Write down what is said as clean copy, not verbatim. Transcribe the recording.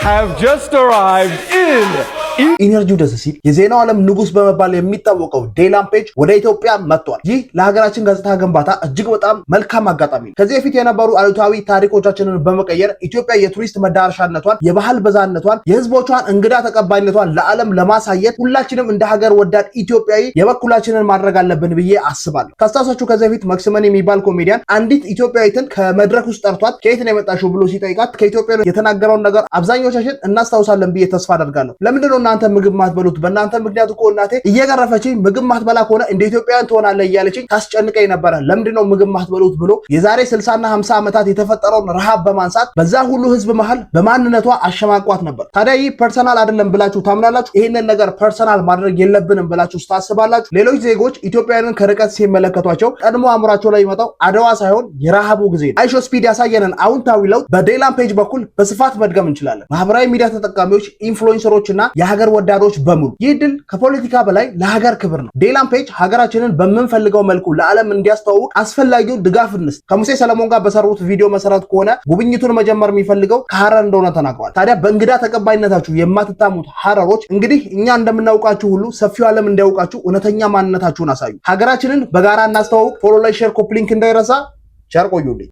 have just arrived in Energy ው ደስ ሲል፣ የዜናው ዓለም ንጉስ በመባል የሚታወቀው ዴላን ፔጅ ወደ ኢትዮጵያ መጥቷል። ይህ ለሀገራችን ገጽታ ግንባታ እጅግ በጣም መልካም አጋጣሚ ነው። ከዚህ በፊት የነበሩ አሉታዊ ታሪኮቻችንን በመቀየር ኢትዮጵያ የቱሪስት መዳረሻነቷን፣ የባህል ብዝሃነቷን፣ የህዝቦቿን እንግዳ ተቀባይነቷን ለዓለም ለማሳየት ሁላችንም እንደ ሀገር ወዳድ ኢትዮጵያዊ የበኩላችንን ማድረግ አለብን ብዬ አስባለሁ። ካስታወሳችሁ ከዚህ በፊት መክስመን የሚባል ኮሜዲያን አንዲት ኢትዮጵያዊትን ከመድረክ ውስጥ ጠርቷት ከየት ነው የመጣሽው ብሎ ሲጠይቃት ከኢትዮጵያ የተናገረውን ነገር አብዛኞቻችን እናስታውሳለን ብዬ ተስፋ አደርጋለሁ። ለምንድነው እናንተ ምግብ ማትበሉት? በእናንተ ምክንያት እኮ እናቴ እየገረፈችኝ ምግብ ማትበላ ከሆነ እንደ ኢትዮጵያውያን ትሆናለህ እያለችኝ ታስጨንቀኝ ነበረ። ለምንድነው ምግብ ማትበሉት ብሎ የዛሬ 60 እና 50 ዓመታት የተፈጠረውን ረሃብ በማንሳት በዛ ሁሉ ህዝብ መሃል በማንነቷ አሸማቋት ነበር። ታዲያ ይህ personal አይደለም ብላችሁ ታምናላችሁ? ይህንን ነገር personal ማድረግ የለብንም ብላችሁ ታስባላችሁ? ሌሎች ዜጎች ኢትዮጵያውያንን ከርቀት ሲመለከቷቸው ቀድሞ አእምሯቸው ላይ የሚመጣው አድዋ ሳይሆን የረሃቡ ጊዜ ነው። አይሾ ስፒድ ያሳየንን አዎንታዊ ለውጥ በዴላን ፔጅ በኩል በስፋት መድገም እንችላለን። ማህበራዊ ሚዲያ ተጠቃሚዎች፣ influencer ኦች እና የሀገር ወዳዶች በሙሉ፣ ይህ ድል ከፖለቲካ በላይ ለሀገር ክብር ነው። ዴላን ፔጅ ሀገራችንን በምንፈልገው መልኩ ለዓለም እንዲያስተዋውቅ አስፈላጊውን ድጋፍ እንስጥ። ከሙሴ ሰለሞን ጋር በሰሩት ቪዲዮ መሰረት ከሆነ ጉብኝቱን መጀመር የሚፈልገው ከሀረር እንደሆነ ተናግሯል። ታዲያ በእንግዳ ተቀባይነታችሁ የማትታሙት ሀረሮች፣ እንግዲህ እኛ እንደምናውቃችሁ ሁሉ ሰፊው ዓለም እንዲያውቃችሁ እውነተኛ ማንነታችሁን አሳዩ። ሀገራችንን በጋራ እናስተዋውቅ። Follow፣ like፣ share፣ copy link እንዳይረሳ። ቸር ቆዩልኝ።